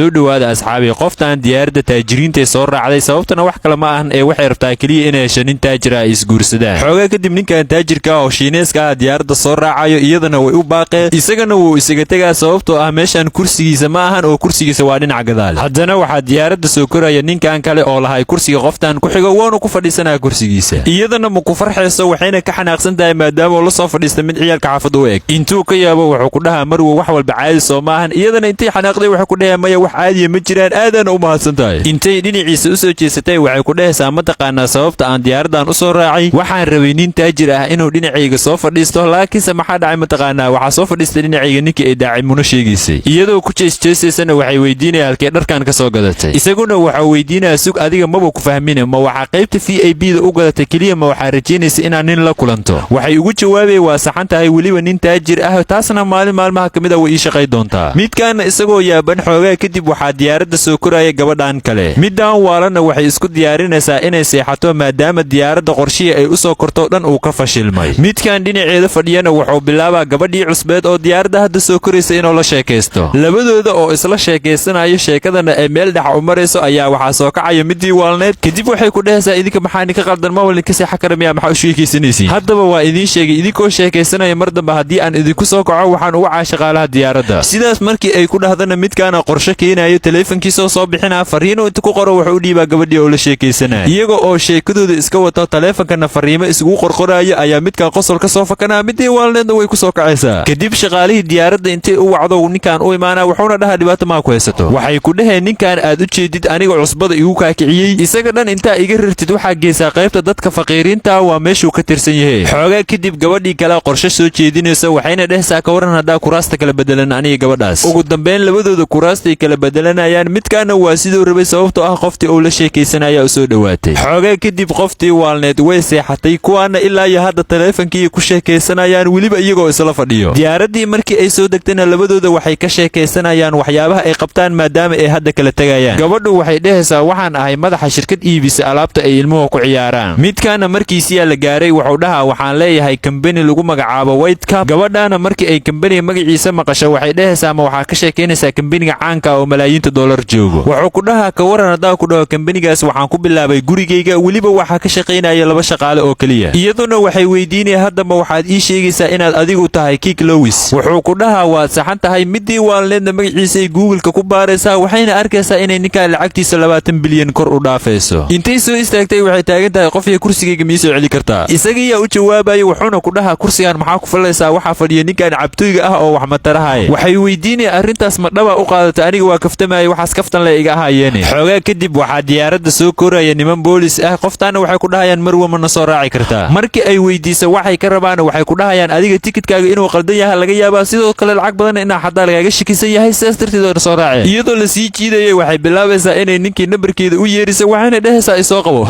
Soo dhowaada, asxaabi. Qoftan diyaaradda taajiriintae soo raacday, sababtana wax kale ma ahan ee waxay rabtaa keliya inay hesho nin taajira ay isguursadaan. Xoogaa kadib ninkan taajirka oo Shiineeska ah diyaaradda soo raacayo, iyadana way u baaqeen, isagana wuu isaga tegaa, sababtoo ah meeshan kursigiisa ma ahan oo kursigiisa waa dhinaca gadaal. Haddana waxaa diyaaradda soo koraya ninkan kale oo lahay kursiga qoftan ku xigo, waanu ku fadhiisanaya kursigiisa. Iyadana ma ku farxayso, waxayna ka xanaaqsan tahay maadaama uu la soo fadhiista mid ciyaalka xaafadda u eg. Intuu ka yaabo wuxuu ku dhahaa, "Marwo, wax walba caadi soo ma ahan?" Iyadana intay xanaaqday waxay ku dhaheen, "Maya, wax caadiya ma jiraan, aadaana u mahadsan tahay." Intay dhinaciisa u soo jeesatay waxay ku dhahaysaa, "Ma taqaanaa sababta aan diyaaraddan u soo raacay? Waxaan rabay nin taajir ah inuu dhinacayga soo fadhiisto, laakiinse maxaa dhacay ma taqaanaa? Waxaa soo fadhiistay dhinacayga ninkii ay daacimuna sheegaysay." Iyadoo ku jeesjeesaysana waxay weydiinaya halkee dharkan ka soo gadatay. Isaguna waxaa weydiinaya, "Sug, adiga maba ku fahmine, ma waxaa qaybta VIP da u gadatay keliya? Ma waxaa rajaynaysa inaad nin la kulanto?" Waxay ugu jawaabaya, "Waa saxan tahay, weliba nin taajir ah. Taasna maalin maalmaha ka mid a way ii shaqay doontaa." Midkaana isagoo yaaban, xoogaa kadib waxaa diyaaradda soo koraya gabadhan kale. Middan waalana waxay isku diyaarinaysaa inay seexato, maadaama diyaaradda qorshihii ay u soo korto dhan uu ka fashilmay. Midkan dhinaceeda fadhiyana wuxuu bilaabaa gabadhii cusbeed oo diyaaradda hadda soo koraysa inuu la sheekaysto. Labadooda oo isla sheekaysanayo, sheekadana ay meel dhex u marayso, ayaa waxaa soo kacaya midii waalneed. Kadib waxay ku dhahaysaa, "Idinka maxaa idinka qaldan? Ma walin ka seexan kara miyaa? Maxaa u sheekaysanaysiin? Haddaba waa idiin sheegay, idinkoo sheekaysanaya mar dambe haddii aan idinku soo kaco, waxaan uga caashaqaalaha diyaaradda." Sidaas markii ay ku dhahdana, midkaana qorshe keenayo, taleefankiisoo soo bixinaa, fariino inta ku qoro wuxuu u dhiibaa gabadhii oo la sheekaysanaya. Iyaga oo sheekadooda iska wato, taleefankana fariimo isugu qorqoraayo, ayaa midkan qosol ka soo fakanaa, midii waalneedna way ku soo kacaysaa. Kadib shaqaalihii diyaaradda intay u wacdo ninkan u imaanaa, wuxuuna dhahaa, "Dhibaato maa ku haysato?" Waxay ku dhaheen, "Ninkan aad u jeedid aniga cusbada igu kaakiciyey, isaga dhan intaa iga rartid waxaa geysaa qaybta dadka faqiiriinta, waa meeshuu ka tirsan yahay." Xoogaa kadib gabadhii kale qorshe soo jeedinaysa, waxayna dhehaysaa, "Ka waran haddaa kuraasta kala bedelan aniga gabadhaas?" Ugu dambeyn labadooda kuraastay kala bedelanayaan. Midkaana waa siduu rabay, sababtoo ah qoftii uu la sheekaysanaya u soo dhowaatay. Xoogaa kadib qoftii waalneed way seexatay, kuwaana ilaa iyo hadda taleefankii ku sheekaysanayaan, weliba iyagoo isla fadhiyo. Diyaaraddii markii ay soo degtayna, labadooda waxay ka sheekaysanayaan waxyaabaha ay qabtaan, maadaama ay hadda kala tegayaan. Gabadhu waxay dhehaysaa, "Waxaan ahay madaxa shirkad iibisa alaabta ay ilmuhu ku ciyaaraan." Midkaana markiisiyaa la gaaray wuxuu dhahaa, "Waxaan leeyahay kambani lagu magacaabo White Cup." Gabadhaana markii ay kambaniga magaciisa maqasho waxay dhehaysaa, "Ma waxaa ka sheekaynaysaa kambaniga caanka oo malaayiinta dollar joogo?" Wuxuu ku dhahaa, "Ka waran haddaa ku dhaho kambanigaas waxaan ku bilaabay gurigayga, weliba waxaa ka shaqaynaya laba shaqaale oo keliya?" Iyaduna waxay weydiinaya, "Haddaba waxaad ii sheegaysaa inaad adigu tahay Kik Lowis?" Wuxuu ku dhahaa, "Waad saxan tahay." Midii waalneedna magaciisay Googleka ku baaraysaa, waxayna arkaysaa inay ninkaa lacagtiisa 20 bilyan kor u dhaafayso. Intay soo istaagtay waxay taagan tahay, "Qofya, kursigayga mii soo celi kartaa?" Isagiyaa u jawaabaya, wuxuuna ku dhahaa, "Kursigan maxaa ku falaysaa? Waxaa fadhiya ninkan cabtooyga ah oo wax matarahaye." Waxay weydiinaya, "Arrintaas ma dhaba u qaadatay? Aniga waa kaftamaya, waxaas kaftan le iga ahaayeene." Xoogaa kadib waxaa diyaaradda soo koraya niman boolis ah. Qoftaana waxay ku dhahayaan, "Marwa, ma na soo raaci kartaa?" Markii ay weydiisa waxay ka rabaan, waxay ku dhahayaan, "Adiga tikidkaaga inuu qaldan yahay laga yaabaa, sidoo kale lacag badan inaa xataa lagaaga shakisan yahay, sidaas darteed oo na soo raaceen." Iyadoo la sii jiidayay waxay bilaabaysaa inay ninkii nambarkeeda u yeeriso, waxayna dhehaysaa, "Isoo qabo."